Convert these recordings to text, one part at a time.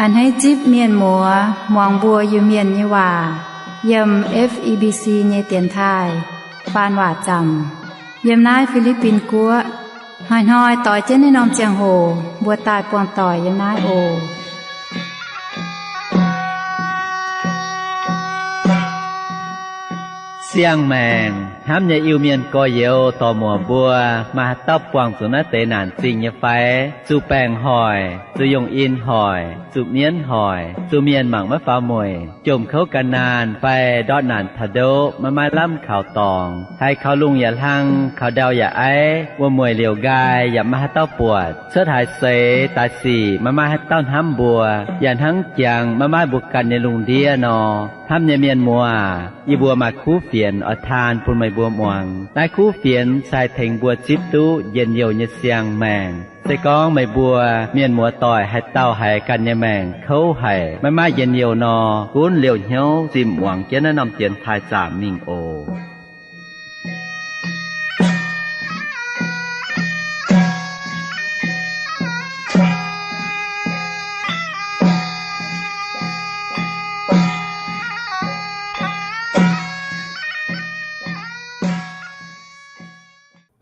A'hneiv zipv mienh muoz muangx mbuo Iu-Mienh nyei waac yiem F E B C nyei dienx taaih faan waac zaamc, yiem naaiv Fi^li^bin Guoqv. Hnoi-hnoi doix jienv naaiv norm ziangh hoc mbuo daaih buangh doic yiem naaiv oc. Siang-maengc hnamv nyei Iu-Mienh gorx-youz dorc-muoc mbuo, maaih haaix dauh buangh zuqc naaiv deix naanc zingh nyei fai? Zuqc baengc hoic, zuqc yungh in hoic, zuqc mienv hoic, zuqc mienh mangc maiv faaux mueic, jomc kouv gan naanh fai ndortv naanc taux ndoqv maiv maaih lamh kaux dorngx, haiz kaux lungh yaac hlang, kaux ndau yaac aiv, wuom-mueic liouc nqaai yaac maiv maaih haaix dauh buatc, cuotv haaix seix daaih sic maiv maaih haaix dauh hnamv mbuo, yaac hnangv jangx maiv maaih mbuo ganh nyei lungh ndiev nor, hnamv nyei mienh muoz aac, yie mbuo maaih kuv fienx oix taan bun meih mbuo muangx. Naaiv kuv fienx se haih tengx mbuo zipv duqv njien-youh nyei siang-maengc. Se gorngv meih mbuo mienh muoz doic haaix dauh haiz ganh nyei maengc kouv haic, maiv maaih njien-youh nor, gunv liouh hnyouv zinh muangx jienv naaiv norm dienx taaih zaamc mingh oc.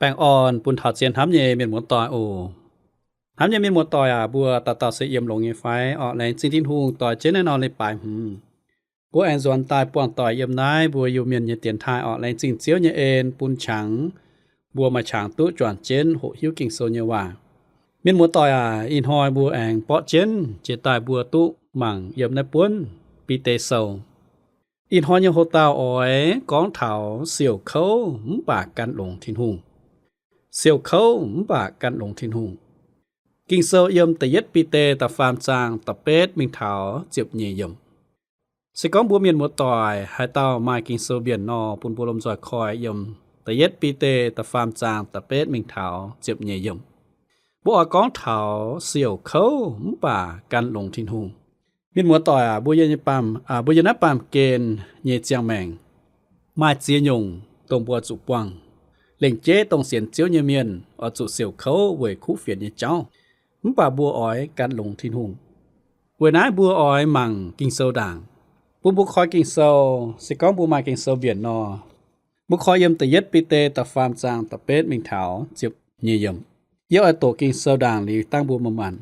Baengh orn bun taux zien hnamv nyei mienh muoz doic oc. Hnamv nyei mienh muoz doic aac, mbuo dauh dauh se yiem longx nyei fai? Orqc, laengz zingh Tin-Hungh doix jienv naaiv norm leiz-baaix hmz, mbuo aengx nzuonx daaih buangh doic yiem naaiv mbuo Iu-Mienh nyei dienx taaih orqc. Laengz zingh Ziouv nyei en bun qangx mbuo maaih qangx duqv juangc jienv hoqc hiuv Ging-Sou nyei waac. Mienh muoz doic aac, ih hnoi mbuo aengx borqv jienv jiex daaih mbuo duqv mangc yiem naaiv buonv Bide Sou. Ih hnoi nyei houx-dauh oix gorngv taux siouc kouv mv baac gan longx Tin-Hungh. Siouc kouv mv baac gan longx Tin-Hungh. Ging-Sou yiem da'yietv Bide da'faam zaang da'betv mingh taux ziepc nyeic yiemc. Se gorngv mbuo mienh muoz doic haaix dauh maaih Ging-Sou mbienc nor, bun mbuo lomh nzoih koi yiem da'yietv Bide da'faam zaang da'betv mingh taux ziepc nyeic yiemc. Mbuo oix gorngv taux siouc kouv mv baac gan longx Tin-Hungh. Mienh muoz doic aac, mbuo yiem naaiv baamh, aa, mbuo yiem naaiv baamh gen nyei ziangh maengc maaih ziex nyungc dongh mbuo zuqc buangh. Lengc jeiv dongh sienx Ziouv nyei mienh oix zuqc siouc kouv weic kuv fienx nyei jauv, mv baac mbuo oix gan longx Tin-Hungh. Weic naaiv mbuo oix mangc Ging-Sou ndaangc. Bun mbuo koi Ging-Sou, se gorngv mbuo maaih Ging-Sou mbienc nor, mbuo koi yiem da'yietv Bide da'faam zaang da'betv mingh taux ziepc nyeic yiemc. Yie oix doqc Ging-Sou ndaangc liuz dangh mbuo maaih maanc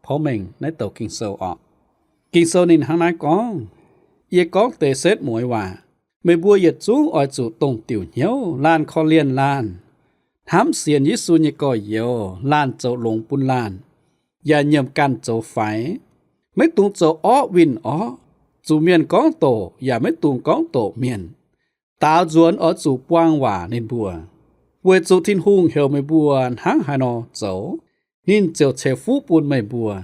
porv mengh naaiv douc Ging-Sou orqc. Ging-Sou ninh hnangv naaiv gorngv, yie gorngv deix setv mueiz waac, meih mbuo yietc zungv oix zuqc dongh diuc hnyouv, laanh korv-lienh laanh, hnamv sienx Yesu nyei gorx-youz, laanh zoux longx bun laanh, yaac nyiemc ganh zoux faix. Maiv dungx zoux orqv winh orqv. Zuqc mienh gorngv doqc yaac maiv dungx gorngv doqc mienh. Daaux nzuonx oix zuqc buang waac ninh mbuo, weic zuqc Tin-Hungh heuc meih mbuo hnangv haaix nor zoux, ninh ziouc ceix fuqv bun meih mbuo.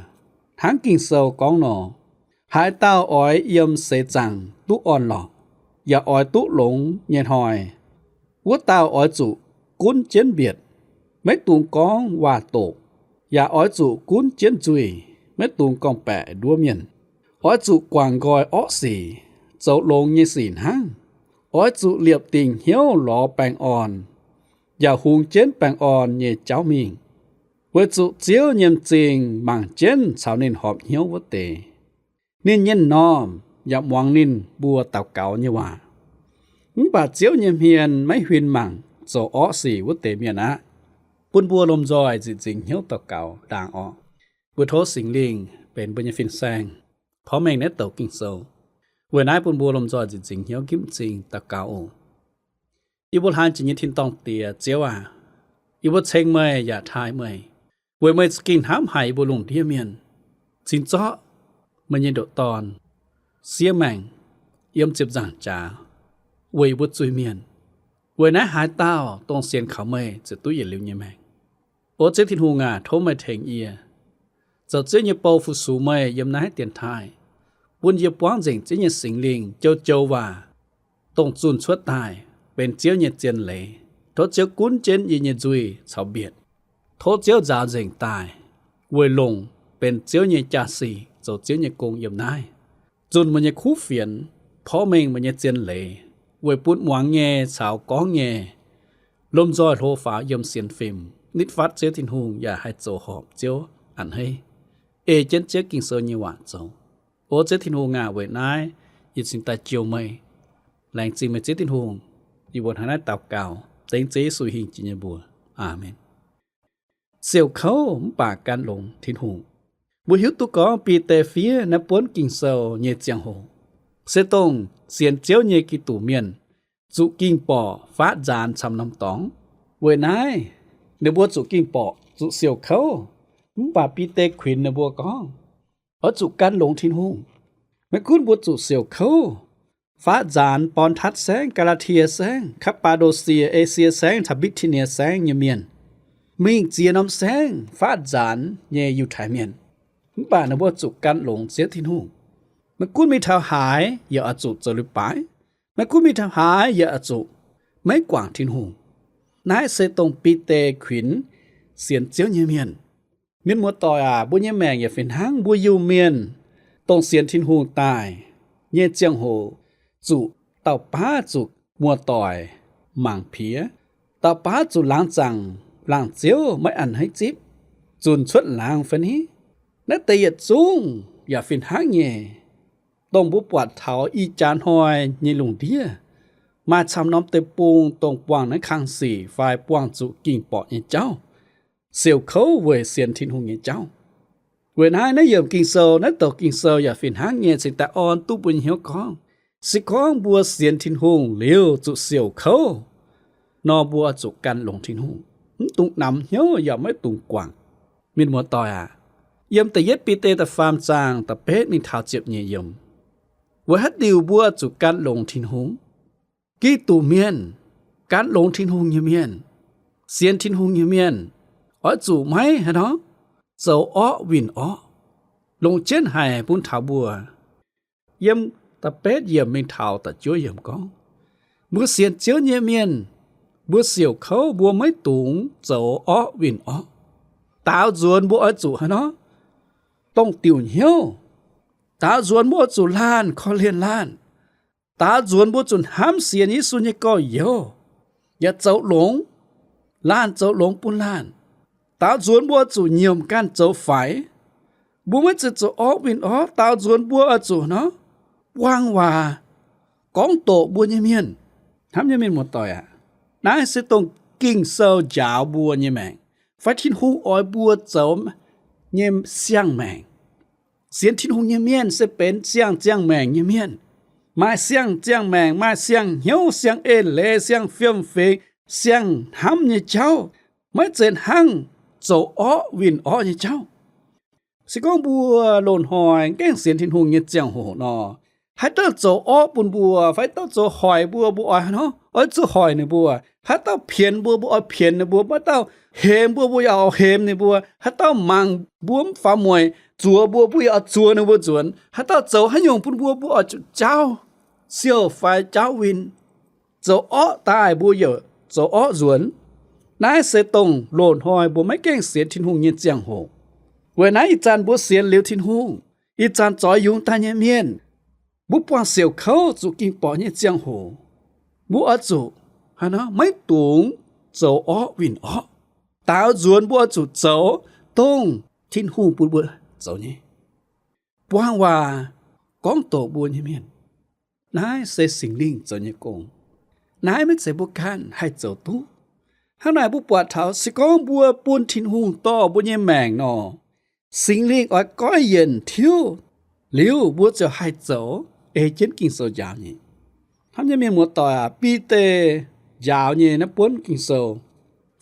Hnangv Ging-Sou gorngv nor, haaix dauh oix yiem seix zaangc duqv orn-lorqc, yaac oix duqv longx nyei hnoi, wuov dauh oix zuqc gunv jienv mbietc, maiv dungx gorngv waac-doqc, yaac oix zuqc gunv jienv nzuih, maiv dungx gorngv-baeqc nduov mienh. Oix zuqc guangc nqoi orqv sic, zoux longx nyei sic hnangv. Oix zuqc liepc dingc hnyouv lorz baengh orn, yaac hungx jienv baengh orn nyei jauv mingh, weic zuqc Ziouv nyei m'zing mangc jienv caux ninh horpc hnyouv wuov deix. Ninh nyienh normh yaac muangx ninh mbuo daux gaux nyei waac. Mv baac Ziouv nyei hmien maiv huin mangc zoux orqv sic wuov deix mienh aqv. Bun mbuo lomh nzoih nzieqc nzingx hnyouv daux gaux ndaangc orqc. Mbuo tov Singx Lingh benx mbuo nyei fin-saeng, porv mengh naaiv douc Ging-Sou. Weic naaiv bun mbuo lomh nzoih nzieqc nzingx hnyouv nqipv m'zing daux gaux oc. Yie mbuo hlaang jiex nyei tin-dorngh Diex, Ziouv aac, yie mbuo ceng meih yaac taaih meih, weic meih za'gengh hnamv haic yie mbuo lungh ndiev mienh, cingx zorqv meih nyei ndoqc Dorn siev maengc yiem ziepc nzaangc jaax weic yie mbuo zuiz-mienh. Weic naaiv haaix dauh dongh sienx kaux meih ziouc duqv yietc liuz nyei maengc. O Ziouv Tin-Hungh aac, tov meih tengx yie, zoux Ziouv nyei bou fu-sux meih yiem naaiv dienx taaih, bun yie buangv nzengc Ziouv nyei Singx Lingh joux-joux waac, dongh zunh cuotv daaih benx Ziouv nyei zien leiz. Tov Ziouv gunv jienv yie nyei nzuih caux mbietc. Tov Ziouv nzaaux nzengc daaih weic longc benx Ziouv nyei jaa-sic zoux Ziouv nyei gong yiem naaiv, zunh meih nyei kuv fienx, porv mengh meih nyei zien leiz, weic bun muangx nyei caux gorngv nyei lomh nzoih hlo faaux yiem sienx fim, nitv fatv Ziouv Tin-Hungh yaac haih zoux horpc Ziouv a'hneiv, ei jienv Ziouv Ging-Sou nyei waac zoux. O Ziouv Tin-Hungh aac, weic naaiv yie cingx daaih jouh meih. Laengz zingh meih Ziouv Tin-Hungh. Yie mbuo hnangv naaiv daux gaux dengv Ziouv Yesu hingh jiex nyei mbuox. Aamen. Siouc kouv mv baac gan longx Tin-Hungh. Mbuo hiuv duqv gorngv Bide fiev naaiv buonv Ging-Sou nyei ziangh hoc, se dongh sienx Ziouv nyei Giduc mienh zuqc ging-borqc faatv nzaanx camv norm dorngx. Weic naaiv ninh mbuo zuqc ging-borqc, zuqc siouc kouv. Mv baac Bide kuinx ninh mbuo gorngv, oix zuqc gan longx Tin-Hungh. Maiv gunv mbuo zuqc siouc kouv, faatv nzaanx Borntatv Saengv, Gaa^laa^tie Saengv, Kapv^baa^ndo^sie, Esie Saengv caux Mbitv^ti^nie Saengv nyei mienh, mingh ziex norm saengv faatv nzaanx nyei Yiutai Mienh, mv baac ninh mbuo zuqc gan longx Ziouv Tin-Hungh. Maiv gunv mingh taux haaix yaac oix zuqc zoux leiz-baaix. Maiv gunv mingh taux haaix yaac oix zuqc maiv guangc Tin-Hungh. Naaiv se dongh Bide kuinx sienx Ziouv nyei mienh. Mienh muoz-doic aac, mbuo nyei maengc yaac fih hnangv mbuo Iu-Mienh, dongh sienx Tin-Hungh daaih nyei ziangh hoc, zuqc dauh baav zuqc muoz-doic mangc piex, dauh baav zuqc laangz zaangc laangz ziouv maiv a'hneiv zipv, zunc cuotv laangz fai ni. Naaiv deix yietc zungv yaac fih hnangv nyei. Dongh mbuo buatc taux ih jaax hnoi nyei lungh ndiev, maaih camv norm deic-bung dongh buangh naaiv kang sic fai buangh zuqc ging-borqc nyei jauv, siouc kouv weic sienx Tin-Hungh nyei jauv. Weic naaiv, naaiv yiemc Ging-Sou, naaiv douc Ging-Sou yaac fih hnangv nyei cingx daaih orn duqv mbuo nyei hnyouv gorngv, se gorngv mbuo sienx Tin-Hungh liuz zuqc siouc kouv nor, mbuo zuqc gan longx Tin-Hungh, mv dungx namx hnyouv yaac maiv dungx guangc. Mienh muoz-doic aac, yiem da'yietv Bide da'faam zaang da'betv mingh taux ziepc nyeic yiemc, weic haaix diuc mbuo zuqc gan longx Tin-Hungh? Giduc mienh, gan longx Tin-Hungh nyei mienh, sienx Tin-Hungh nyei mienh, oix zuqc maiv haaix nor zoux orqv winh orqv. Longc jienv haic bun taux mbuo. Yiem da'betv yiemc mingh taux da'juov yiemc gorngv, mbuo sienx Ziouv nyei mienh, mbuo siouc kouv mbuo maiv dungx zoux orqv winh orqv. Daaux nzuonx mbuo oix zuqc haaix nor? Dongh diuc hnyouv. Daaux nzuonx mbuo oix zuqc laanh korv-lienh laanh. Daaux nzuonx mbuo zuqc hnamv sienx Yesu nyei gorx-youz, yaac zoux longx, laanh zoux longx bun laanh. Daaux nzuonx mbuo zuqc nyiemc ganh zoux faix. Mbuo maiv zeiz zoux orqv winh orqv. Daaux nzuonx mbuo oix zuqc nor, buang waac, gorngv doqc mbuo nyei mienh. Hnamv nyei mienh muoz-doic aac, naaiv se dongh Ging-Sou njaaux mbuo nyei maengc, fai Tin-Hungh oix mbuo zoux nyei siang-maengc. Sienx Tin-Hungh nyei mienh se benx siang ziangh maengc nyei mienh. Maaih siang ziangh maengc, maaih siang hnyouv, siang eix leiz, siang fiem-fingx, siang hnamv nyei jauv, maiv zeiz hnangv zoux orqv winh orqv nyei jauv. Se gorngv mbuo loz-hnoi gaengh sienx Tin-Hungh nyei ziangh hoc nor, haaix dauh zoux orqv bun mbuo, fai haaix dauh zoux hoic mbuo, mbuo oix haaix nor? Oix zuqc hoic ninh mbuo. Haaix dauh pienx mbuo, mbuo oix pienx ninh mbuo. Haaix dauh hemx mbuo, mbuo yaac oix hemx ninh mbuo. Haaix dauh mangc mbuo mv faaux mueic, zuox mbuo, mbuo yaac oix zuox ninh mbuo nzuonx. Haaix dauh zoux haaix nyungc bun mbuo, mbuo oix zuqc jaauv siouh fai jaauv win. Zoux orqv daaih mbuo yaac zoux orqv nzuonx. Naaiv se dongh loz-hnoi mbuo maiv gaengh sienx Tin-Hungh nyei ziangh hoc. Weic naaiv ih zanc mbuo sienx liuz Tin-Hungh, ih zanc zoix yungz daaih nyei mienh, mbuo buangh siouc kouv zuqc ging-borqc nyei ziangh hoc, mbuo oix zuqc haaix nor? Maiv dungx zoux orqv winh orqv. Daaux nzuonx mbuo oix zuqc zoux dongh Tin-Hungh bun mbuo zoux nyei. Buang waac gorngv doqc mbuo nyei mienh. Naaiv se Singx Lingh zoux nyei gong. Naaiv maiv zeiz mbuo ganh haih zoux duqv. Hnangv naaic mbuo buatc taux se gorngv mbuo bun Tin-Hungh dorh mbuo nyei maengc nor, Singx Lingh oix goiv yienc tiuv liuz, mbuo ziouc haih zoux ei jienv Ging-Sou njaaux nyei. Hnamv nyei mienh muoz-doic aac, Bide njaaux nyei naaiv buonv Ging-Sou,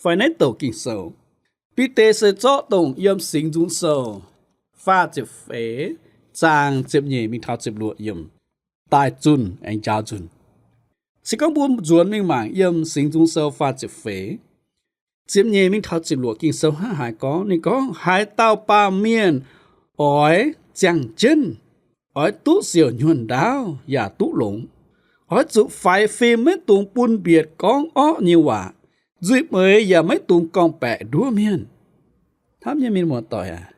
fai naaiv douc Ging-Sou, Bide se zorqv dongh yiem Singx Nzung Sou faah ziepc feix zaang ziepc nyeic mingh taux ziepc luoqc yiemc daaih zunh aengx njaaux nzunc. Se gorngv mbuo nzuonx mingh mangc yiem Singx Nzung Sou faah ziepc feix, ziepc nyeic mingh taux ziepc luoqc Ging-Sou hnangv haaix gorngv, ninh gorngv, haaix dauh baamh mienh oix ziangh jienv, oix duqv siouc nyuonh ndaauv yaac duqv longx, oix zuqc faix fim, maiv dungx bun mbietc gorngv orqv nyei waac, nzuih mueiz yaac maiv dungx gorngv-baeqc nduov mienh. Hnamv nyei mienh muoz-doic aac,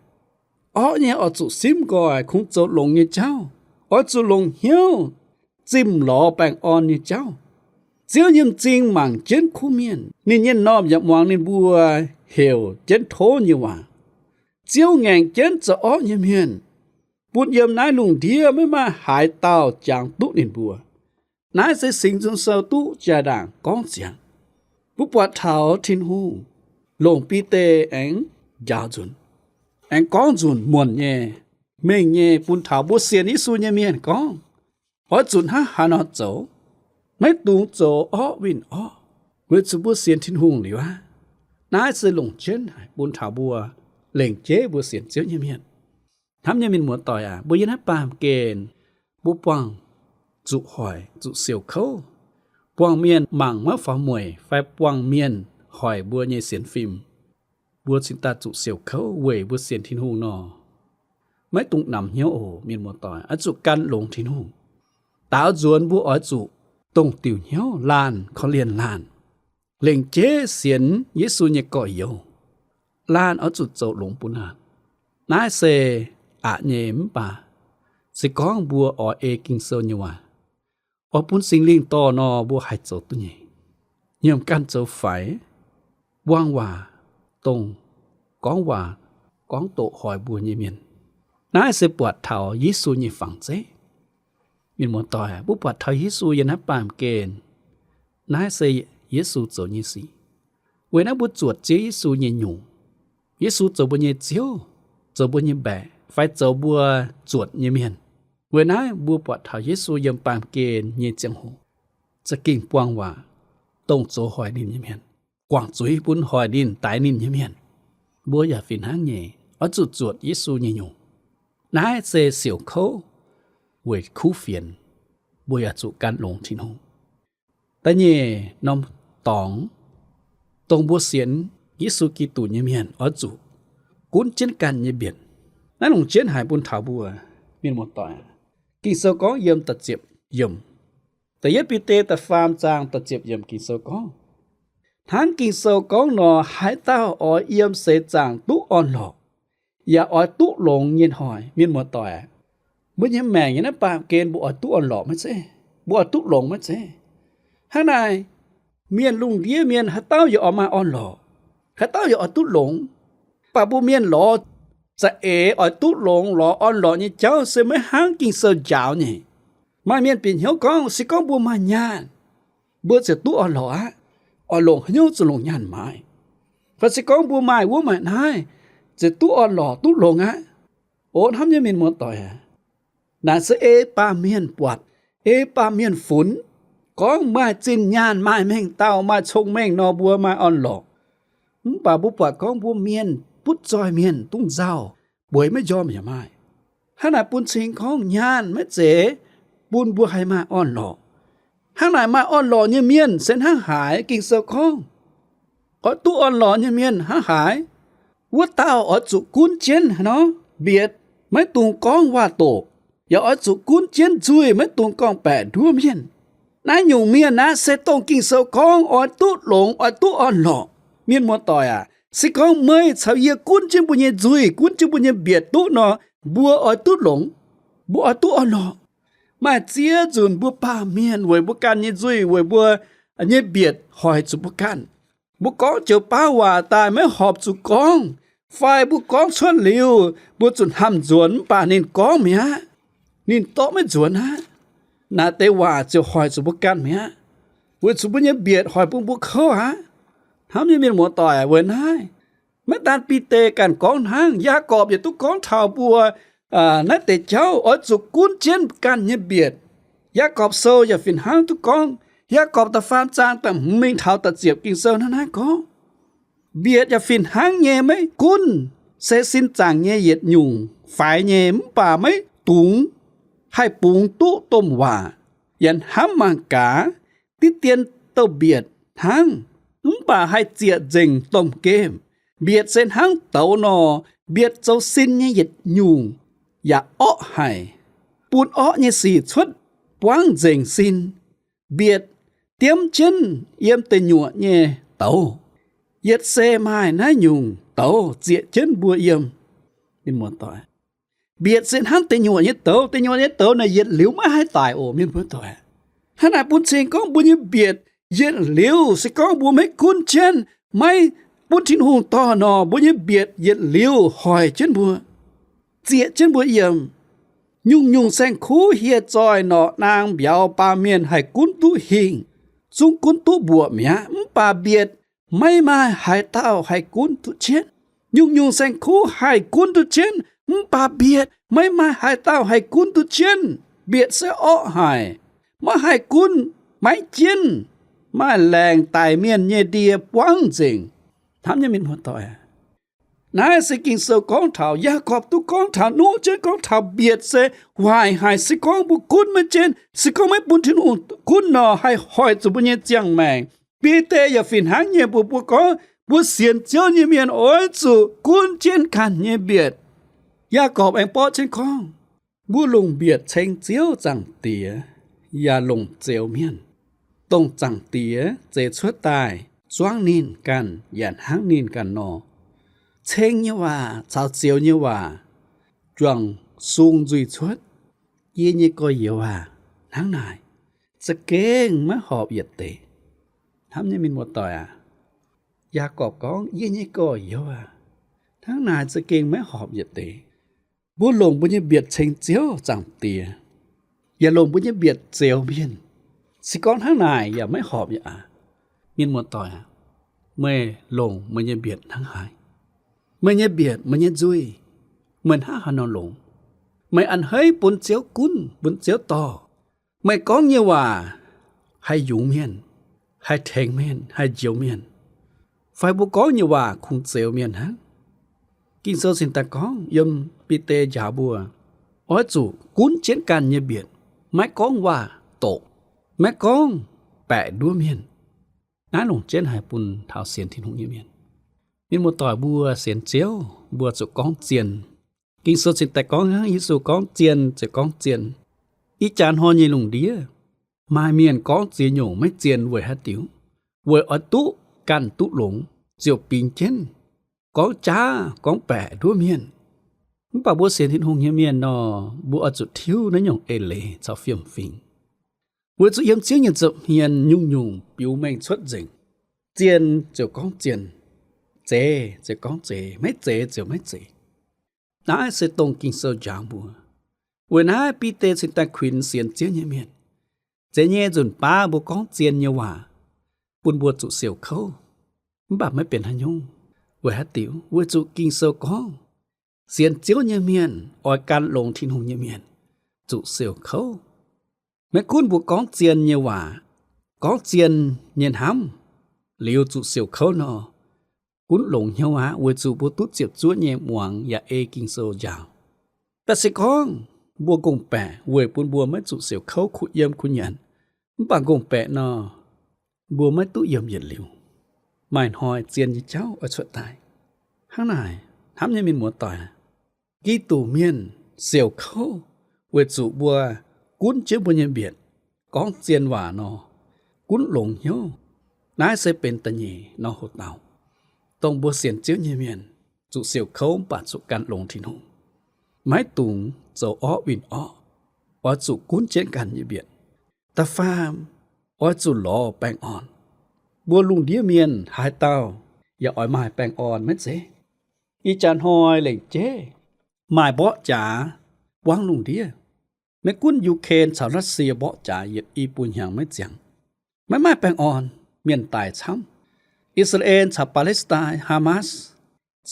orqv nyei oix zuqc simv nqoi, kungx zoux longx nyei jauv. Oix zuqc longc hnyouv zimh lorz baengh orn nyei jauv. Ziouv nyei m'zing mangc jienv kuv mienh. Ninh nyei m'normh yaac muangx ninh mbuo heuc jienv tov nyei waac. Ziouv ngaengc jienv za'orqv nyei mienh, bun yiem naaiv lungh ndiev maiv maaih haaix dauh jangx duqv ninh mbuo. Naaiv se Singx Nzung Sou duqv jaa-ndaangc gorngv ziangx. Mbuo buatc taux Tin-Hungh longc Bide aengx njaaux nzunc, aengx gorngv nzunc muonc nyei, mengh nyei bun taux mbuo sienx Yesu nyei mienh gorngv, oix zuqc hnangv haaix nor zoux, maiv dungx zoux orqv winh orqv, weic zuqc mbuo sienx Tin-Hungh liuz aqv. Naaiv se longc jienv haic bun taux mbuo lengc jeiv mbuo sienx Ziouv nyei mienh. Hnamv nyei mienh muoz-doic aac, mbuo yiem naaiv baamh gen, mbuo buangh zuqc hoic, zuqc siouc kouv, buangh mienh mangc maiv faaux mueic, fai buangh mienh hoic mbuo nyei sienx fim, mbuo cingx daaih zuqc siouc kouv weic mbuo sienx Tin-Hungh nor, maiv dungx namx hnyouv oc. Mienh muoz-doic, oix zuqc gan longx Tin-Hungh. Daaux nzuonx mbuo oix zuqc dongh diuc hnyouv laanh korv-lienh laanh, lengc jeiv sienx Yesu nyei gorx-youz. Laanh oix zuqc zoux longx bun laanh. Naaiv se aqc nyei mv baac se gorngv mbuo oix ei Ging-Sou nyei waac, oix bun Singx Lingh dorh nor, mbuo haih zoux duqv nyei. Nyiemc ganh zoux faix, buang waac dongh gorngv waac gorngv doqc hoic mbuo nyei mienh. Naaiv se buatc taux Yesu nyei fangx zeiv. Mienh muoz-doic, mbuo buatc taux Yesu yiem naaiv baamh gen, naaiv se Yesu zoux nyei sic. Weic naaiv mbuo zuotc Ziouv Yesu nyei nyungc. Yesu zoux mbuo nyei Ziouv, zoux mbuo nyei mbaeqc, fai zoux mbuo zuotc nyei mienh. Weic naaiv mbuo buatc taux Yesu yiem baamh gen nyei ziangh hoc za'gengh buang waac dongh zoux hoic ninh nyei mienh, guangc zuiz bun hoic ninh, daix ninh nyei mienh. Mbuo yaac fih hnangv nyei, oix zuqc zuotc Yesu nyei nyungc. Naaiv se siouc kouv weic kuv fienx, mbuo yaac zuqc gan longx Tin-Hungh. Da'nyeic norm dorngx, dongh mbuo sienx Yesu Giduc nyei mienh oix zuqc gunv jienv ganh nyei mbienc. Naaiv longc jienv haic bun taux mbuo mienh muoz-doic. Ging-Sou gorngv yiem da'ziepc yiemc, da'yietv Bide da'faam zaang da'ziepc yiemc Ging-Sou gorngv, hnangv Ging-Sou gorngv nor, haaix dauh oix yiem seix zaangc duqv orn-lorqc, yaac oix duqv longx nyei hnoi. Mienh muoz-doic, mbuo nyei maengc nyei naaiv baamh gen mbuo oix duqv orn-lorqc maiv zeiz? Mbuo oix duqv longx maiv zeiz? Hnangv naaic, mienh lungh ndiev mienh haaix dauh yaac oix maaih orn-lorqc, haaix dauh yaac oix duqv longx. Mv baac mbuo mienh lorz za'eix oix duqv longx, lorz orn-lorqc nyei jauv se maiv hnangv Ging-Sou njaaux nyei. Maaih mienh bieqc hnyouv gorngv, se gorngv mbuo maaih nyaanh, mbuo ziouc duqv orn-lorqc aqv. Oix longc haaix nyungc zuqc longc nyaanh maaiz? Fai se gorngv mbuo maaih wuov maaih naaiv, ziouc duqv orn-lorqc duqv longx aqv. O hnamv nyei mienh muoz-doic aac, naaic se ei baamh mienh buatc, ei baamh mienh funx, gorngv maaih zinh nyaanh, maaih mengh dauh, maaih cong-mengh nor, mbuo maaih orn-lorqc. Mv baac mbuo buatc gorngv mbuo mienh butv zoih mienh, dungx nzauh, bueix maiv njormh yaac maaih. Hnangv naaic bun cing gorngv nyaanh maiv zeiz bun mbuo haih maaih orn-lorqc. Hnangv naaic maaih orn-lorqc nyei mienh se hnangv haaix? Ging-Sou gorngv, oix duqv orn-lorqc nyei mienh hnangv haaix? Wuov dauh oix zuqc gunv jienv nor, mbietc, maiv dungx gorngv waac-doqc, yaac oix zuqc gunv jienv nzuih, maiv dungx gorngv-baeqc nduov mienh. Naaiv nyungc mienh naaiv se dongh Ging-Sou gorngv oix duqv longx, oix duqv orn-lorqc. Mienh muoz-doic aac, se gorngv meih caux yie gunv jienv mbuo nyei nzuih, gunv jienv mbuo nyei mbietc duqv nor, mbuo oix duqv longx, mbuo oix duqv orn-lorqc. Maaih ziex nzunc mbuo baamh mienh weic mbuo ganh nyei nzuih, weic mbuo nyei mbietc hoic zuqc mbuo ganh. Mbuo gorngv joux baav waac daaih maiv horpc zuqc gorngv, fai mbuo gorngv cuotv liuz, mbuo zuqc hnamv nzuonx mv baac ninh gorngv mi'aqv. Ninh dorh maiv nzuonx aqv. Naaiv deix waac ziouc hoic zuqc mbuo ganh mi'aqv, weic zuqc mbuo nyei mbietc hoic bun mbuo kouv aqv. Hnamv nyei mienh muoz-doic, weic naaiv maiv daan Bide ganh gorngv hnangv, Yaagorpc yaac duqv gorngv taux mbuo naaiv deix jauv oix zuqc gunv jienv ganh nyei mbietc. Yaagorpc Sou yaac fih hnangv duqv gorngv, Yaagorpc da'faam zaang da'hmz mingh taux da'ziepc Ging-Sou hnangv naaiv gorngv, mbietc yaac fih hnangv nyei maiv gunv se sin zaangc nyei yietc nyungc faix nyei, mv baac maiv dungx haih bungx duqv domh waac, yaac hnamv mangc gaax diqv dien douh mbietc hnangv, mv baac haih zieqc nzengc domh gemh. Mbietc se hnangv douz nor, mbietc zoux sin nyei yietc nyungc yaac orqv haic, bun orqv nyei sic cuotv buangv nzengc sin. Mbietc diemv jienv yiem deic nyuoqc nyei douz. Yietc se maaih naaiv nyungc douz zieqc jienv mbuo yiem. Mienh muoz-doic, Mbietc se hnangv deic nyuoqc nyei douz. Deic nyuoqc nyei douz naaic yietc liuz maiv haih daic oc, mienh muoz-doic. Hnangv naaic bun cing gorngv mbuo nyei mbietc yietc liuz, se gorngv mbuo maiv gunv jienv, maiv bun Tin-Hungh dorh nor, mbuo nyei mbietc yietc liuz hoic jienv mbuo, zieqc jienv mbuo yiem. Nyungc-nyungc saeng-kuv hieh zoih norqc naang mbiauz baamh mienh haih gunv duqv hingh, zungv gunv duqv mbuoqc mi'aqv. Mv baac mbietc maiv maaih haaix dauh haih gunv duqv jienv. Nyungc-nyungc saeng-kuv haih gunv duqv jienv, mv baac mbietc maiv maaih haaix dauh haih gunv duqv jienv. Mbietc se orqv haic, maiv haih gunv, maiv jienv, maaih laengz daic mienh nyei ndie buangv nzengc. Hnamv nyei mienh muoz-doic, naaiv se Ging-Sou gorngv taux, Yaagorpc duqv gorngv taux, nuqv jienv gorngv taux mbietc se waaic haic. Se gorngv mbuo gunv maiv jienv, se gorngv maiv bun Tin-Hungh gunv nor, haih hoic zuqc mbuo nyei ziangh maengc. Bide yaac fih hnangv nyei mbuox mbuo gorngv, mbuo sienx Ziouv nyei mienh oix zuqc gunv jienv ganh nyei mbietc. Yaagorpc aengx borqv jienv gorngv, mbuo longc mbietc ceng Ziouv Zaangc Diex yaac longc zeux mienh, dongh Zaangc Diex zeix cuotv daaih zuangv ninh ganh yaac hnangv ninh ganh nor. Ceng nyei waac caux zeux nyei waac juangc sung nzuih cuotv. Yie nyei gorx-youz aac, hnangv naaic za'gengh maiv horpc yietc deix. Hnamv nyei mienh muoz-doic aac, Yaagorpc gorngv, yie nyei gorx-youz aac, hnangv naaic za'gengh maiv horpc yietc deix. Mbuo longc mbuo nyei mbietc ceng Ziouv Zaangc Diex, yaac longc mbuo nyei mbietc zeux mienh. Se gorngv hnangv naaic yaac maiv horpc yaac aac. Mienh muoz-doic aac, meih longc meih nyei mbietc hnangv haaix? Meih nyei mbietc, meih nyei nzuih, meih hnangv haaix nor longc? Meih a'hneiv bun Ziouv gunv, bun Ziouv dorh? Meih gorngv nyei waac haih yungz mienh, haih tengx mienh, haih njoux mienh, fai mbuo gorngv nyei waac kungx zeux mienh hnangv? Ging-Sou cingx daaih gorngv yiem Bide njaaux mbuo, oix zuqc gunv jienv ganh nyei mbietc, maiv gorngv waac-doqc, maiv gorngv baeqc nduov mienh. Naaiv longc jienv haic bun taux sienx Tin-Hungh nyei mienh. Mienh muoz-doic, mbuo sienx Ziouv, mbuo zuqc gorngv zien. Ging-Sou cingx daaih gorngv hnangv Yesu gorngv, zien ziouc gorngv zien. Ih jaax hnoi nyei lungh ndiev, maaih mienh gorngv ziex nyungc maiv zien weic haaix diuc? Weic oix duqv ganh duqv longx, ziouc bingx jienv gorngv jaav gorngv baeqc nduov mienh. Mv baac mbuo sienx Tin-Hungh nyei mienh nor, mbuo oix zuqc tiuv naaiv nyungc eix leiz caux fiem-fingx, weic zuqc yiem Ziouv nyei nza'hmien nyungc-nyungc biux mengh cuotv nzengc. Zien ziouc gorngv zien, zeiz ziouc gorngv zeiz, maiv zeiz ziouc maiv zeiz. Naaiv se dongh Ging-Sou njaaux mbuo. Weic naaiv Bide cingx daaih kuinx sienx Ziouv nyei mienh, zeiz nyei nzunc baav mbuo gorngv zien nyei waac bun mbuo zuqc siouc kouv. Mv baac maiv benx haaix nyungc. Weic haaix diuc? Weic zuqc Ging-Sou gorngv, sienx Ziouv nyei mienh oix gan longx Tin-Hungh nyei mienh zuqc siouc kouv. Maiv gunv mbuo gorngv zien nyei waac, gorngv zien nyei hnamv liuz zuqc siouc kouv nor, gunv longx hnyouv aqv, weic zuqc mbuo duqv ziepc zuoqv nyei muangx yaac ei Ging-Sou njaaux. Mv baac se gorngv mbuo ngongh baeqc weic bun mbuo maiv zuqc siouc kouv, kuh yiem kuh nyanc, mv baac ngongh baeqc nor, mbuo maiv duqv yiem yietc liuz, maaih hnoi zien nyei jauv oix cuotv daaih. Hnangv naaic, hnamv nyei mienh muoz-doic, Giduc mienh siouc kouv weic zuqc mbuo gunv jienv mbuo nyei mbietc, gorngv zien waac nor, gunv longx hnyouv. Naaiv se benx da'nyeic norm hoc-dauh, dongh mbuo sienx Ziouv nyei mienh zuqc siouc kouv mv baac zuqc gan longx Tin-Hungh. Maiv dungx zoux orqv winh orqv, oix zuqc gunv jienv ganh nyei mbietc. Da'faam, oix zuqc lorz baengh orn. Mbuo lungh ndiev mienh haaix dauh yaac oix maaih baengh orn maiv zeiz? Ih jaax hnoi lengc jeiv maaih mborqv jaax buangv lungh ndiev. Maiv gunv Yu^ke^en caux Russia mborqv jaax yietc i buo hnyangx maiv ziangx, maiv maaih baengh orn, mienh daic camv. I^saa^laa^en caux Baalesitaain, Haamas,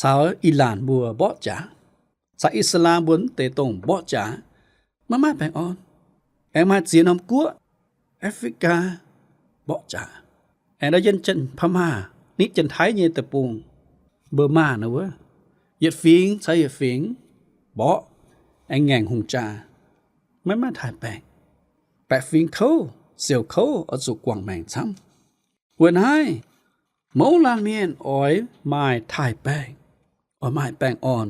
caux Ilaanc mbuo mborqv jaax, caux Islam mbuo mv deix dongh mborqv jaax, maiv maaih baengh orn. Aengx maaih ziex norm guoqv, Africa, mborqv jaax. Aengx nor yiem Janx-Paa^maah, nitv Janx-Taiv nyei deic-bung, Burma nor wuov, yietc fingx caux yietc fingx mborqv, aengx ngaengc hungh jaa, maiv maaih taaih-baengh. Baeqc fingx kouv, siouc kouv, oix zuqc guangc maengc camv. Weic naaiv, mouz laanh mienh oix maaih taaih-baengh, oix maaih baengh orn.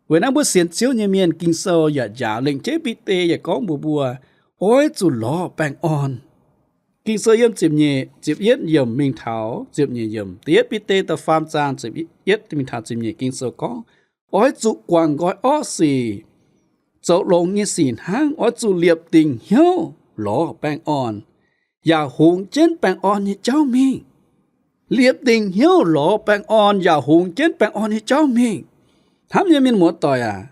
Weic naaiv mbuo sienx Ziouv nyei mienh, Ging-Sou yaac njaaux, lengc jeiv Bide yaac gorngv mbuox mbuo, oix zuqc lorz baengh orn. Ging-Sou yiem ziepc nyeic, ziepc yietv yiemc mingh taux ziepc nyeic yiemc, da'yietv Bide da'faam zaang ziepc yietv mingh taux ziepc nyeic, Ging-Sou gorngv, Oix zuqc guangc nqoi orqv sic, zoux longx nyei sic hnangv. Oix zuqc liepc dingc hnyouv lorz baengh orn, yaac hungx jienv baengh orn nyei jauv mingh. Liepc dingc hnyouv lorz baengh orn yaac hungx jienv baengh orn nyei jauv mingh. Hnamv nyei mienh muoz-doic aac,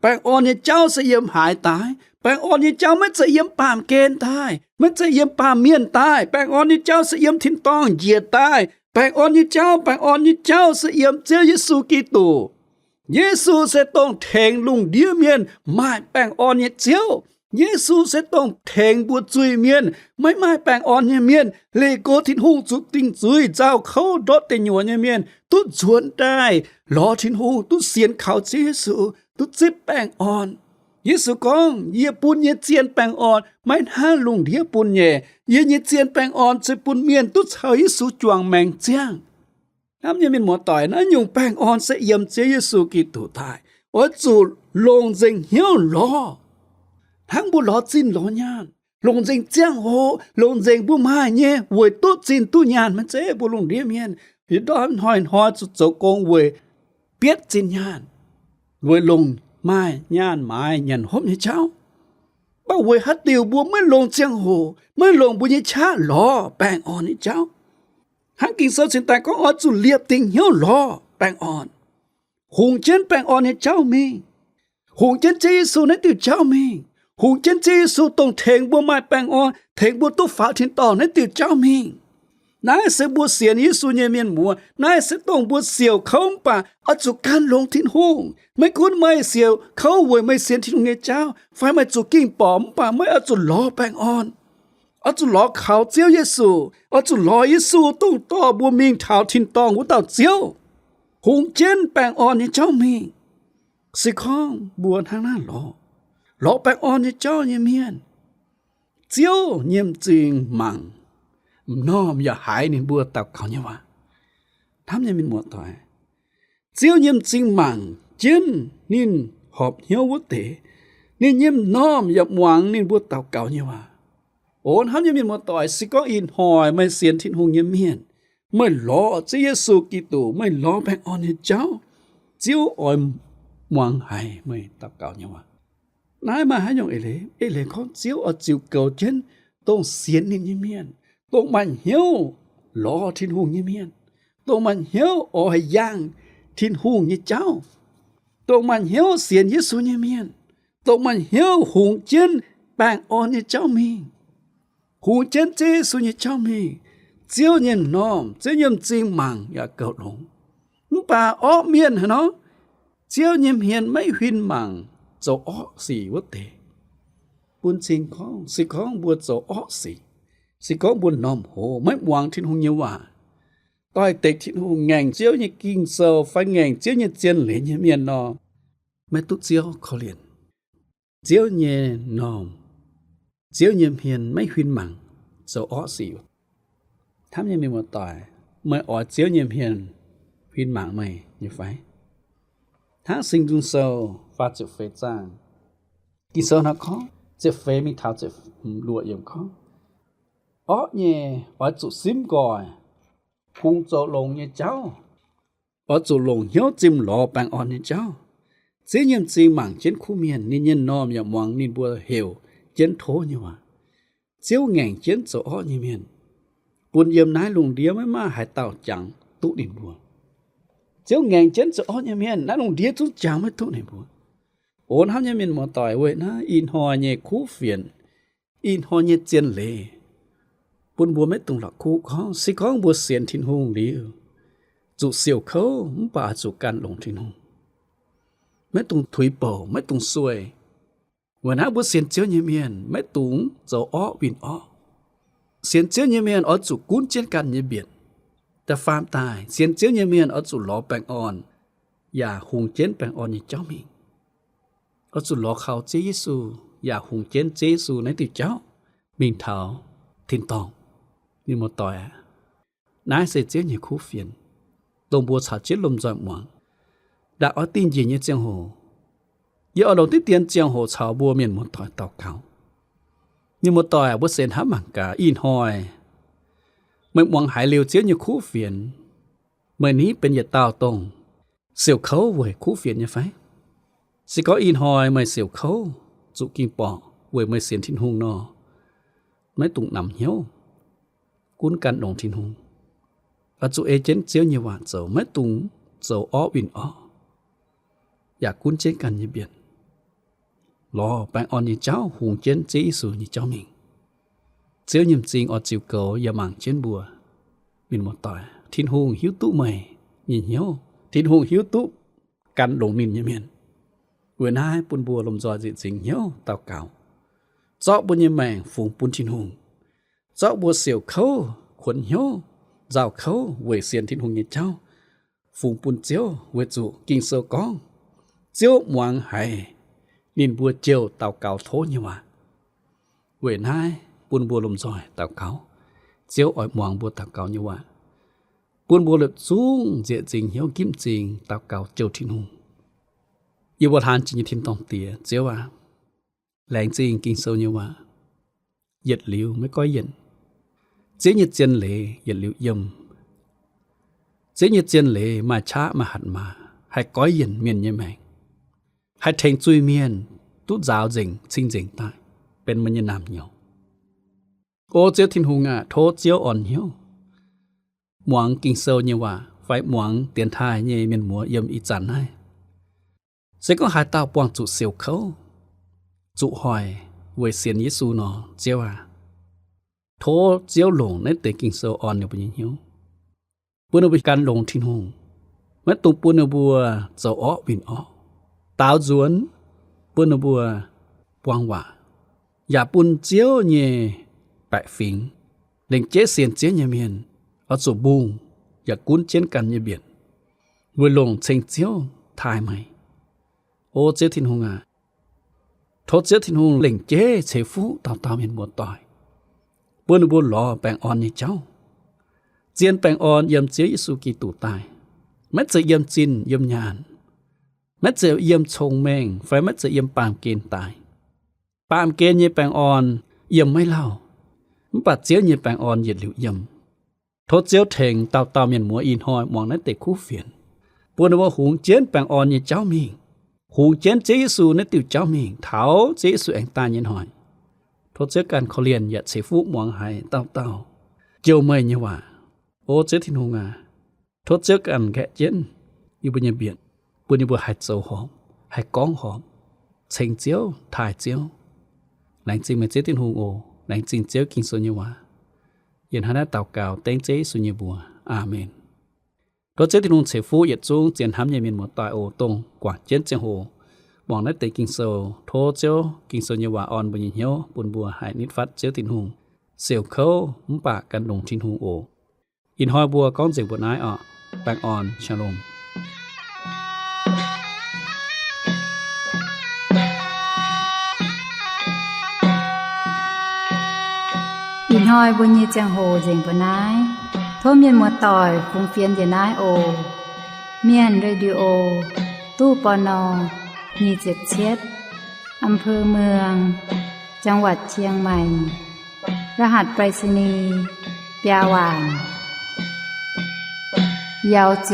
baengh orn nyei jauv se yiem haaix daaih? Baengh orn nyei jauv maiv zeiz yiem baamh gen daaih, maiv zeiz yiem baamh mienh daaih. Baengh orn nyei jauv se yiem tin-dorngh njiec daaih. Baengh orn nyei jauv, baengh orn nyei jauv se yiem Ziouv Yesu Giduc. Yesu se dongh tengx lungh ndiev mienh maaih baengh orn nyei Ziouv. Yesu se dongh tengx mbuo zuiz-mienh, maiv maaih baengh orn nyei mienh, leih go Tin-Hungh zuqc dingh zuiz, nzauh kouv, ndortv deic nyuoqc nyei mienh duqv nzuonx daaih lorz Tin-Hungh, duqv sienx kaux Ziouv Yesu, duqv zipv baengh orn. Yesu gorngv, Yie bun nyei zien baengh orn maiv hnangv lungh ndiev bun nyei. Yie nyei zien baengh orn se bun mienh duqv caux Yesu juangc maengc ziangh. Hnamv nyei mienh muoz-doic, naaiv nyungc baengh orn se yiem Ziouv Yesu Giduc daaih. Oix zuqc longc nzengc hnyouv lorz, hnangv mbuo lorz zinh lorz nyaanh, longc nzengc ziangh hoc, longc nzengc mbuo maaih nyei weic duqv zinh duqv nyaanh. Maiv zeiz mbuo lungh ndiev mienh yietc ndorm hnoi-hnoi zuqc zoux gong weic bietv zinh nyaanh, weic longc maaih nyaanh maaiz nyanc hopv nyei jauv. Mv baac weic haaix diuc mbuo maiv longc ziangh hoc, maiv longc mbuo nyei qaqv lorz baengh orn nyei jauv? Hnangv Ging-Sou cingx daaih gorngv oix zuqc liepc dingc hnyouv lorz baengh orn, hungx jienv baengh orn nyei jauv mingh, hungx jienv Ziouv Yesu naaiv diuh jauv mingh, hungx jienv Ziouv Yesu dongh tengx mbuo maaih baengh orn, tengx mbuo duqv faaux tin-dorngh naaiv diuh jauv mingh. Naaiv se mbuo sienx Yesu nyei mienh muoz. Naaiv se dongh mbuo siouc kouv mv baac oix zuqc gan longx Tin-Hungh. Maiv gunv meih siouc kouv weic meih sienx Tin-Hungh nyei jauv, fai meih zuqc ging borqc mv baac meih oix zuqc lorz baengh orn, oix zuqc lorz kaux Ziouv Yesu, oix zuqc lorz Yesu dongh dorh mbuo mingh taux tin-dorngh wuov dauh Ziouv, hungx jienv baengh orn nyei jauv mingh. Se gorngv mbuo hnangv naaiv lorz, lorz baengh orn nyei jauv nyei mienh, Ziouv nyei m'zing mangc, m'normh yaac haiz ninh mbuo daux gaux nyei waac. Hnamv nyei mienh muoz-doic, Ziouv nyei m'zing mangc jienv ninh horpc hnyouv wuov deix. Ninh nyei m'normh yaac muangx ninh mbuo daux gaux nyei waac. O hnamv nyei mienh muoz-doic, se gorngv ih hnoi meih sienx Tin-Hungh nyei mienh, meih lorz Ziouv Yesu Giduc, meih lorz baengh orn nyei jauv, Ziouv oix muangx haiz meih daux gaux nyei waac. Naaiv maaih haaix nyungc eix leiz? Eix leiz gorngv Ziouv oix ziux goux jienv dongh sienx ninh nyei mienh, dongh maaih hnyouv lorz Tin-Hungh nyei mienh, dongh maaih hnyouv oix yangh Tin-Hungh nyei jauv, dongh maaih hnyouv sienx Yesu nyei mienh, dongh maaih hnyouv hungx jienv baengh orn nyei jauv mingh, hungx jienv Ziouv Yesu nyei jauv mingh. Ziouv nyei m'normh, Ziouv nyei m'zing mangc yaac goux longx. Mv baac orqv mienh haaix nor? Ziouv nyei hmien maiv huin mangc zoux orqv sic wuov deix. Bun cing gorngv, se gorngv mbuo zoux orqv sic, se gorngv mbuo m'normh hoz maiv muangx Tin-Hungh nyei waac, doix-dekc Tin-Hungh, ngaengc Ziouv nyei Ging-Sou fai ngaengc Ziouv nyei zien leiz nyei mienh nor, maiv duqv Ziouv korv-lienh. Ziouv nyei m'normh, Ziouv nyei hmien maiv huin mangc zoux orqv sic. Hnamv nyei mienh muoz-doic, meih oix Ziouv nyei hmien huin mangc meih nyei fai? Hnangv Singx Nzung Sou faah ziepc feix zaang, Ging-Sou nor gorngv, ziepc feix mingh taux ziepc luoqc yiemc gorngv, orqv nyei oix zuqc simv nqoi, kungx zoux longx nyei jauv, oix zuqc longc hnyouv zimh lorz baengh orn nyei jauv. Ziouv nyei m'zing mangc jienv kuv mienh, ninh nyei m'normh yaac muangx ninh mbuo heuc jienv tov nyei waac. Ziouv ngaengc jienv zoux orqv nyei mienh, bun yiem naaiv lungh ndiev maiv maaih haaix dauh jangx duqv ninh mbuo. Ziouv ngaengc jienv zoux orqv nyei mienh, naaiv lungh ndiev zungv jangx maiv duqv ninh mbuo. O hnamv nyei mienh muoz-doic, weic naaiv ih hnoi nyei kuv fienx, ih hnoi nyei zien leiz, bun mbuo maiv dungx la'kuqv gorngv, se gorngv mbuo sienx Tin-Hungh liuz, zuqc siouc kouv mv baac zuqc gan longx Tin-Hungh. Maiv dungx tuix bouc, maiv dungx sueih. Weic naaiv mbuo sienx Ziouv nyei mienh maiv dungx zoux orqv winh orqv. Sienx Ziouv nyei mienh oix zuqc gunv jienv ganh nyei mbienc. Da'faam daaih, sienx Ziouv nyei mienh oix zuqc lorz baengh orn, yaac hungx jienv baengh orn nyei jauv mingh. Oix zuqc lorz kaux Ziouv Yesu, yaac hungx jienv Ziouv Yesu naaiv diuh jauv mingh taux tin-dorngh. Mienh muoz-doic aac, naaiv se Ziouv nyei kuv fienx, dongh mbuo caux jienv lomh nzoih muangx. Ndaangc oix dingh njiec nyei ziangh hoc, yie oix longc diqv dien ziangh hoc caux mbuo mienh muoz-doic daux gaux. Mienh muoz-doic aac, mbuo se hnamv mangc gaax, ih hnoi meih muangx haiz liuz Ziouv nyei kuv fienx, meih ni benx yietc dauh dongh siouc kouv weic kuv fienx nyei fai? Se gorngv ih hnoi meih siouc kouv, zuqc ging-borqc weic meih sienx Tin-Hungh nor, maiv dungx namx hnyouv, gunv gan longx Tin-Hungh, oix zuqc ei jienv Ziouv nyei waac zoux, maiv dungx zoux orqv winh orqv, yaac gunv jienv ganh nyei mbienc, lorz baengh orn nyei jauv, hungx jienv Ziouv Yesu nyei jauv mingh. Ziouv nyei m'zing oix ziux goux yaac mangc jienv mbuo. Mienh muoz-doic, Tin-Hungh hiuv duqv meih nyei hnyouv. Tin-Hungh hiuv duqv gan longx ninh nyei mienh. Weic naaiv bun mbuo lomh nzoih nzieqc nzingx hnyouv daux gaux, zorqv mbuo nyei maengc fungx bun Tin-Hungh, zorqv mbuo siouc kouv, kuonx hnyouv, nzauh kouv weic sienx Tin-Hungh nyei jauv fungx bun Ziouv, weic zuqc Ging-Sou gorngv Ziouv muangx haiz ninh mbuo jouh daux gaux tov nyei waac. Weic naaiv bun mbuo lomh nzoih daux gaux, Ziouv oix muangx mbuo daux gaux nyei waac, bun mbuo la'zungv nzieqc nzingx hnyouv gimv m'zing daux gaux jouh Tin-Hungh. Yie mbuo hlaang jiex nyei tin-dorngh Diex, Ziouv aac, laengz zingh Ging-Sou nyei waac, yietc liuz maiv goiv yienc. Ziouv nyei zien leiz yietc liuz yiem. Ziouv nyei zien leiz maaih qaqv maaih hatc maaz, haih goiv yienc mienh nyei maengc, haih tengx zuiz-mienh duqv nzaaux nzengc cing-nzengc daaih benx meih nyei naamh nyouz. O Ziouv Tin-Hungh aac, tov Ziouv orn hnyouv muangx Ging-Sou nyei waac fai muangx dienx taaih nyei mienh muoz yiem ih zanc naaiv. Se gorngv haaix dauh buangh zuqc siouc kouv, zuqc hoic weic sienx Yesu nor, Ziouv aac, tov Ziouv longc naaiv deix Ging-Sou orn ninh mbuo nyei hnyouv, bun ninh mbuo gan longx Tin-Hungh, maiv dungx bun ninh mbuo zoux orqv winh orqv, daaux nzuonx, bun ninh mbuo buang waac, yaac bun Ziouv nyei baeqc fingx, lengc jeiv sienx Ziouv nyei mienh, oix zuqc mbungh yaac gunv jienv ganh nyei mbienc, weic longc ceng Ziouv taaih meih. O Ziouv Tin-Hungh aac, tov Ziouv Tin-Hungh lengc jeiv ceix fuqv dauh dauh mienh muoz-doic, bun ninh mbuo lorz baengh orn nyei jauv, zien baengh orn yiem Ziouv Yesu Giduc daaih, maiv zeiz yiem zinh yiem nyaanh, maiv zeiz yiem cong-mengh fai maiv zeiz yiem baamh gen daaih. Baamh gen nyei baengh orn yiem maiv lauh, mv baac Ziouv nyei baengh orn yietc liuz yiem. Tov Ziouv tengx dauh dauh mienh muoz ih hnoi muangx naaiv deix kuv fienx, bun ninh mbuo hungx jienv baengh orn nyei jauv mingh, hungx jienv Ziouv Yesu naaiv diuh jauv mingh taux Ziouv Yesu aengx daaih nyei hnoi. Tov Ziouv ganh korv-lienh yaac ceix fuqv muangx haiz dauh dauh jouh meih nyei waac. O Ziouv Tin-Hungh aac, tov Ziouv ganh nqaeqv jienv yie mbuo nyei mbienc, bun yie mbuo haih zoux horpc, haih gorngv horpc, ceng Ziouv, taaih Ziouv. Laengz zingh meih Ziouv Tin-Hungh oc. Laengz zingh Ziouv Ging-Sou nyei waac. Yie hnangv naaiv daux gaux dengv Ziouv Yesu nyei mbuox. Aamen. Tov Ziouv Tin-Hungh ceix fuqv yietc zungv zien hnamv nyei mienh muoz-doic oc, dongh guangc jienv ziangh hoc muangx naaiv deix Ging-Sou. Tov Ziouv Ging-Sou nyei waac orn mbuo nyei hnyouv, bun mbuo haih nitv fatv Ziouv Tin-Hungh, siouc kouv mv baac gan longx Tin-Hungh oc. Ih hnoi mbuo gorngv nzengc mbuo naaiv oc. Baengh orn, Shalom. Ih hnoi mbuo nyei ziangh hoc nzengc mbuo naaiv. Tov mienh muoz-doic fungx fienx njiec naaiv oc. Mienh Radio, ตู้ ปณ. nyic ziepc cietv, อำเภอเมือง จังหวัดเชียงใหม่ รหัสไปรษณีย์ biaa waanc. 瑶族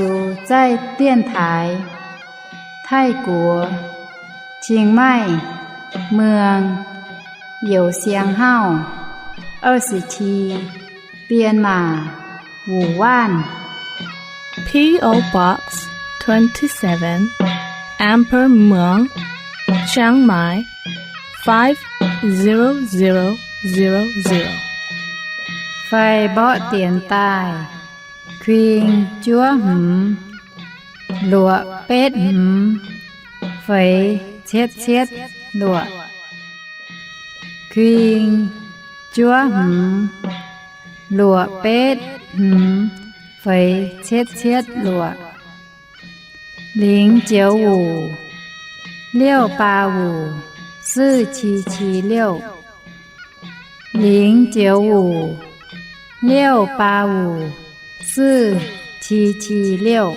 在电台 Taiv-Guoqv, Chiang Mai, เมือง Youz Siang Hauv, 二十七, Bienh Maac, Wuonh Waanv. P O Box twenty-seven, Amber Muang, Chiang Mai, five zero zero zero zero. Fai mborqv dienx daaih, kuing juov hmz, luoqc betv hmz, feix cietv cietv luoqc. Kuing juov hmz, luoqc betv hmz, feix cietv cietv luoqc. 零九五 六八五 四七七六, 零九五 六八五 四七七六.